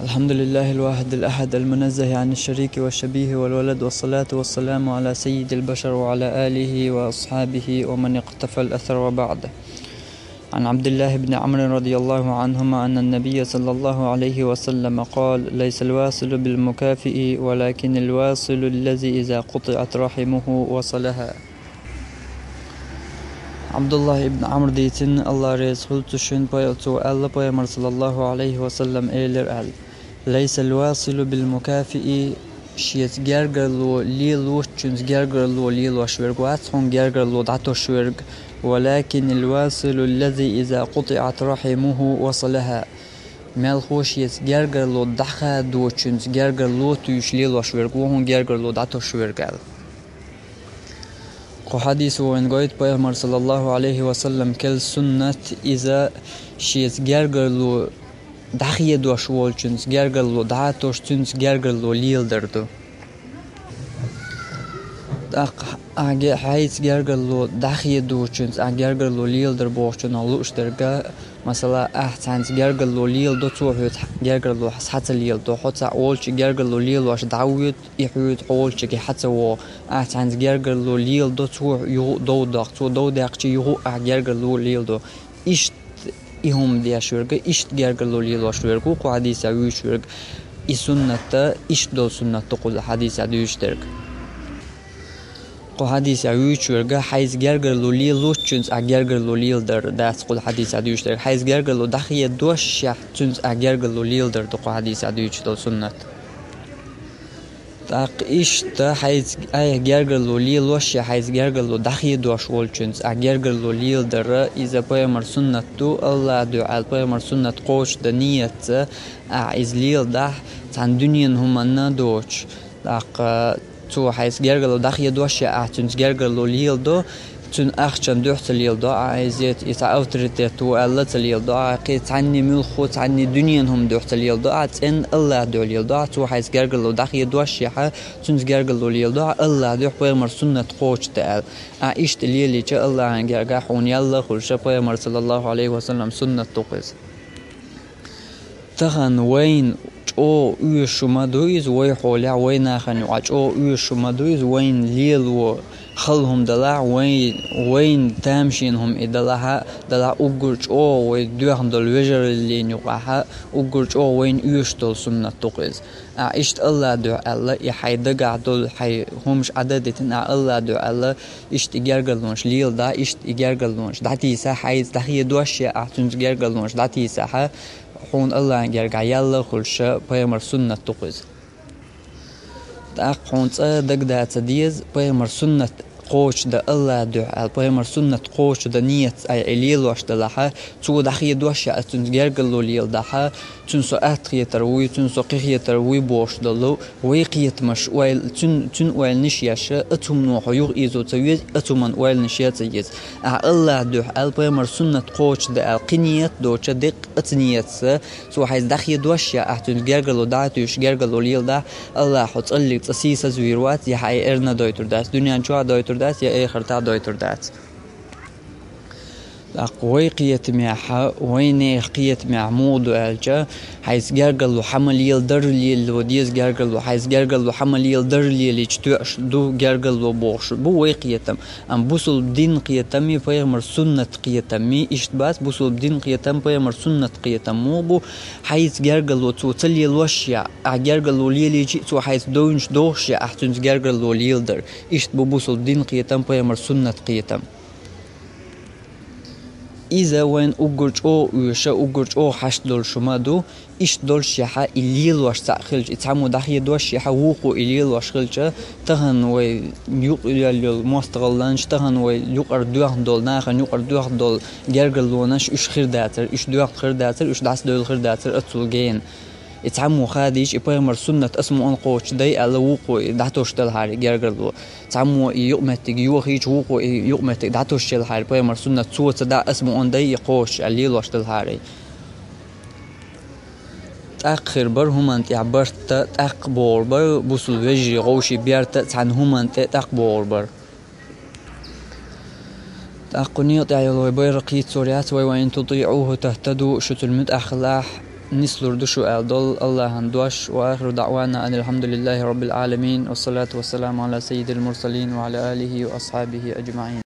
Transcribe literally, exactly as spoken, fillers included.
الحمد لله الواحد الأحد المنزه عن الشريك والشبيه والولد، والصلاة والسلام على سيد البشر وعلى آله وأصحابه ومن اقتفى الأثر وبعد. عن عبد الله بن عمرو رضي الله عنهما أن النبي صلى الله عليه وسلم قال: ليس الواصل بالمكافئ، ولكن الواصل الذي إذا قطعت رحمه وصلها. Абдуллах ибн Амр дийцина, Аллах реза хуьлда цунна, пай-, цо аьлла, Пайхамар саллаллаху алейхи ва саллам элира аьлла: «Лайсал василу бил мукафии», шеца гергарло лелочунца гергарло лелош верг вац хьуна гергарло дӀатосуш верг, «валакин ал василу ллази иза кутиат рахимуху васалаха». Мелхо шеца гергарло дӀахадочунца гергарло туьйш лелош верг ву хьуна гергарло дӀатосуш верг аьлла. Кху хьадисо вайна гойту Пайхамар саллаллаху алейхи ва саллам керла суннат, иза шеца гергарло дӀахедош волчунца гергарло дӀатосуш, цунца гергарло леладар ду. ТӀаккха ахь ге-, хьайца гергарло дӀахедочунца ахь гергарло леладар бохучунах лууш дерг, масала, ахь цхьаьнца гергарло леладо, цо хьоьца гергарло схьа ца леладо, хьо цхьа волчу гергарло лелош дӀавоьду, и хьоьца хьо волчуьнга хьа ца вогӀу. Ахь цхьаьнца гергарло леладо, цо юха а дов доккху, цо дов даьккхича юха а ахь гергарло леладо. Иштта и хӀума деш верг, иштта гергарло лелош верг ву кху хьадисехь вуьйцуш верг. И суннат а, иштта долу суннат ду кху хьадисехь дуьйцуш дерг. Кху хьадисехь вуьйцуш верг, хьайца гергарло лелочунца ахь гергарло леладар дац кху хьадисехь дуьйцуш дерг. Хьайца гергарло дӀахедошшехь, цунца ахь гергарло леладар ду кху хьадисехь дуьйцуш долу суннат. ТӀаккха иштта хьайца айхьа гергарло лелош я хьайца гергарло дӀахедош волчуьнца ахь гергарло леладар, иза Пайхамар суннат ду, Аллах дуьхьа аьлла Пайхамар суннат кхочушдан ниятца ахь иза леладахь, цхьана дуьненан хӀуманна доцуш. ТӀаккха цо хьайца гергарло дӀахедош я ахь цуьнца гергарло леладо, цуьнан ахчанна дуьхьа ца леладо ахь иза, и цхьа авторитет ву аьлла ца леладо ахь, кхин цхьанне муьлхха, цхьанне дуьненан хӀума дуьхьа ца леладо ахь, цӀенна Аллах дуьхьа лелладо ахь, цо хьайца гергарло дӀахедош яхь, цуьнца гергарло леладо ахь, Аллах дуьхьа Пайхамар суннат кхочушдан аьлла. Ахь иштта лелийча Аллахьан гергахь хьуна ял а хуьлуш, Пайхамар саллаллаху алейхи ва саллам суннат ду-кх иза. Тахана вайна чӀогӀа оьшуш хӀума ду иза, вай хьолехь, вай нахана юкъахь чӀогӀа оьшуш хӀума ду иза, вайна лело хала хӀума далахь, вай, вайна тамашийна хӀума и далахь а, далахь уггар чӀогӀа вай доьхна долу вежараллина юкъахь а, уггар чӀогӀа вайна оьшуш долу суннат ду-кх иза. Ахь иштта Аллах дуьхьа аьлла, и хьайн дагахь долу хьайн хӀумаш Ӏадда а дитина, ахь Аллах дуьхьа аьлла, иштта и гергарлонаш леладахь, иштта и гергарлонаш дӀатийсахь, хьайца дӀахедош я ахь цуьнца гергарлонаш дӀатийсахь, хьуна Аллахьан гергахь ял а хуьлуш, Пайхамар суннат ду-кх иза. ТӀаккха хьуна цкъа а дагадоха ца деза, Пайхамар суннат кхочушдан Аллах дуьхьа аьлла, Пайхамар суннат кхочушдан ниятца айхьа и лелош далахь, цо дӀахедош я ахь цуьнца гергарло леладахь, цуьнан со атта хетар вуй, цуьнан со кхин хетар вуй бохуш долу вай кхетамаш, ойла, цуьнан, цуьнан ойланаш еш, оцу хӀумано хьо юха ийзо ца веза, оцу хӀуманна ойланаш ян ца еза. Ахь Аллах дуьхьа аьлла, Пайхамар суннат кхочушдан аьлла, кхин ният доцуш, деккъа оцу ниятца, цо хьайца дӀахедош я ахь цуьнца гергарло дӀа а туьйсуш, гергарло леладахь, Аллах хьо цкъа а цкъа сийсазвийр вац, я хьайн эрна дойтур дац, дуьнен чохь а дойтур дац, я эхартахь а дойтур дац. ТӀаккха вай кхетамехь, вай нехан кхетамехь муха ду аьлча, хьайца гергарло хьан ма леладара лело деза гергарло, хьайца гергарло хьан ма леладара лелийча тоьаш ду гергарло бохуш бу вай кхетам. Амма бусулба дин кхетам и Пайхамар суннат кхетам и иштта бац, бусулба дин кхетам Пайхамар суннат кхетам муха бу, хьайца гергарло цо ца лелош я, ахь гергарло лелийча а цо хьайца довнаш дохуш я ахь цуьнца гергарло леладар. Иштта бу бусулба дин кхетам, Пайхамар суннат кхетам. Иза вайна уггар чӀогӀа оьшуш, уггар чӀогӀа хьашт долуш хӀума ду, иштта долуш яхь и лелош цхьаъ хилча, и цхьаммо дӀахедош яхь, вукхо и лелош хилча, тахана вай юкъа йолу мостагӀалланаш, тахана вай юкъара доьхна долу, нахана юкъара доьхна долу гергарлонаш уьш хир дацара, уьш доьхна хир дацара, уьш дӀасадевлла хир дацара аццул гена. И цхьаммо хадийча, и Пайхамар суннат аса мукъана кхочушдай аьлла, вукхо и дӀатосуш делахьара и гергарло. Цхьаммо и юкъаметтиг йохийча, вукхо и юкъаметтиг дӀатосуш елахьара, Пайхамар суннат цо ца дӀа аса мукъана дай и кхочуш аьлла лелош делахьара. ТӀаккха хир бара хӀуманна тӀехь барт а, тӀаккха богӀур бара бусулба вежарий, гӀовший берт а цхьана хӀуманна тӀе тӀаккха богӀур бара. ТӀаккха кху некъа тӀехь йолу вай байракх йицлур яц вай: «Ва ин тутиӀуху тахтаду», шу цуьнан муьтӀахь хилахь, нислур ду шу аьлла долу Аллахьан дош. وآخر دعوانا أن الحمد لله رب العالمين، والصلاة والسلام على سيد المرسلين وعلى آله وأصحابه أجمعين.